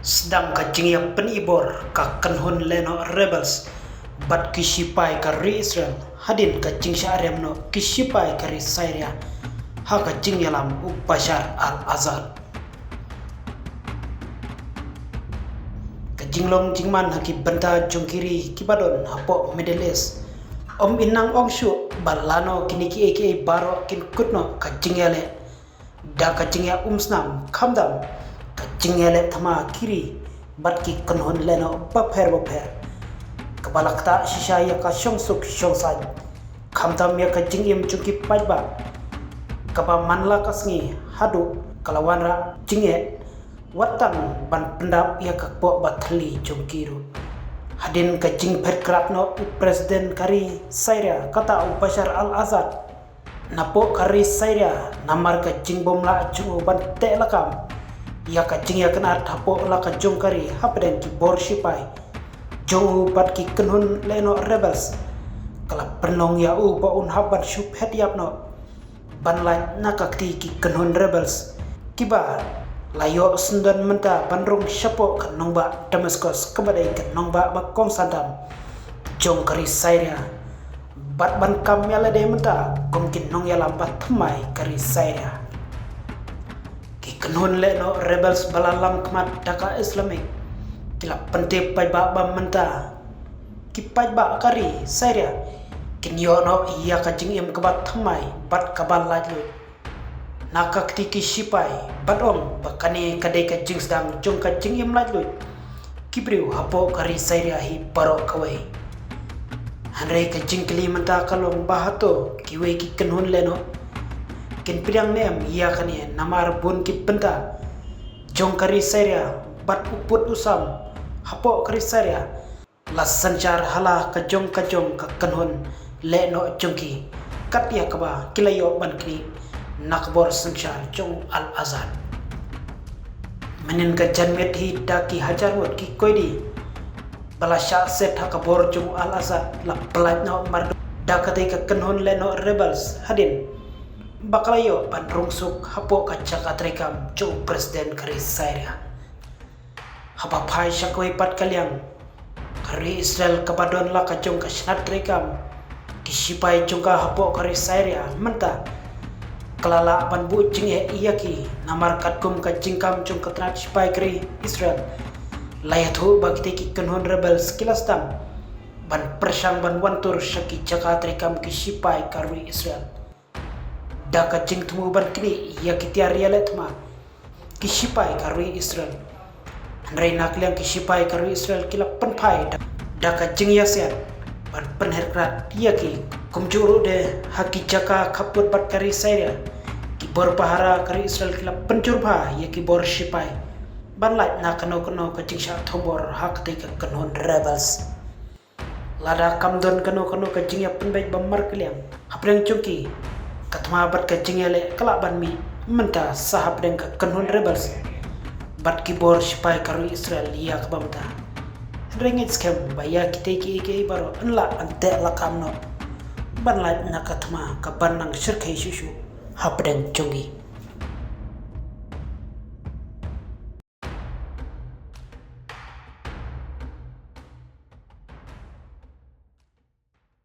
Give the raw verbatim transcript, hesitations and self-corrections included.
Sdang ka jingïapynibor ka kynhun lehnoh rebels bad ki shipai ka ri Israel hadien ka jingshah riam noh ki shipai ka ri Syria ha ka jingïalam u Bashar al-Assad. Ka jinglong jingman ha ki bynta jong ki ri kiba don hapoh Middle East. Ym in nang ong shuh ba lano kine kiei kiei baroh kin kut noh ka jingïaleh da ka jingïaumsnam, khamtam ka jingïaleh thma ki ri bad ki kynhun lehnoh bapher bapher, kaba la ktah shisha ïa ka shongsuk shongsaiñ, khamtam ïa ka jingim jong ki paidbah, kaba man la ka sngi haduh ka la wanrah jingeh, wat tang ban pyndap ïa ka kpoh ba thylli jong ki ruh. Hadien ka jingphet krad noh u President ka ri Syria, kata u Bashar al-Assad, napoh ka ri Syria namar ka jingbym lah jong u ban teh lakam ïa ka jingïakynad hapoh la ka jong ka ri hapdeng ki bor shipai jong u bad ki kynhun lehnoh rebels, ka la pynlong ïa u ba un hap ban shu phet ïap noh ban lait na ka kti ki kynhun rebels, kiba la ïoh syndon mynta ban rung shapoh ka nongbah Damascus, kaba dei ka nongbah ba kongsan tam jong ka ri Syria, bad ban kam ïa lade mynta kum ki nongïalam ba thymmai ka ri Syria. Ki kynhun lehnoh rebels ba la lam khmat da ka Islamic ki la pyntip paidbah ba mynta ki paidbah ka ri Syria kin ïoh noh ïa ka jingim kaba thymmai bad kaba laitluid na ka kti ki shipai, bad ong ba kane ka dei ka jingsdang jong ka jingim laitluid ki briew hapoh ka ri Syria hi baroh kawei. Hynrei ka jingkylli mynta ka long ba hato kiwei ki kynhun lehnoh kin pdiang ne em ïa kane, namar bun ki bynta jong ka ri Syria bad u pud u sam hapoh ka ri Syria la synshar ha la ka jong ka jong ka kynhun lehnoh jong ki, kat ïa kaba ki la ïoh ban khmih na ka bor synshar jong u Al-Assad. Mynnin ka janmiet hi da ki hajar ngut ki koidi ba la shah set ha ka bor jong u Al-Assad la pyllait noh mardor da katei ka kynhun lehnoh rebels hadien ba ka la ïoh ban rung suk hapoh ka jaka treikam jong u President ka ri Syria. Haba phai sha kawei pat ka liang, ka ri Israel kaba don la ka jong ka shnat treikam, ki shipai jong ka hapoh ka ri Syria mynta ka la lah ban buh jingeh ïa ki, namar katkum ka jingkam jong ka tnat shipai ka ri Israel, la ïathuh ba kitei ki kynhun rebels ki la sdang ban pyrshang ban wan tur sha ki jaka treikam ki shipai ka ri Israel da ka jingthmu ban knieh ïa ki tiar ïaleh thma ki shipai ka ri Israel. Hynrei na ka liang ki shipai ka ri Israel ki la pynphai da, da ka jingïasiat ban pynher krad ïa ki. Kumjuh ruh de ha ki jaka khappud bad ka ri Syria, ki bor pahara ka ri Israel ki la pynjur bha ïa ki bor shipai ban lait na kano kano ka jingshah thombor ha katei ka kynhun rebels. Lada kam don kano kano ka jingïapynbeit ba markylliang hapdeng jong ki, ka thma bad ka jingïaleh ka lah ban mih mynta sa hapdeng ka kynhun rebels bad ki bor shipai ka ri Israel ïa kaba mynta. Hynrei ngeit skhem ba ïa kitei kiei kiei baroh yn lah ban teh lakam noh ban lait na ka thma kaban nang shyrkhei shuh shuh hapdeng jong ki.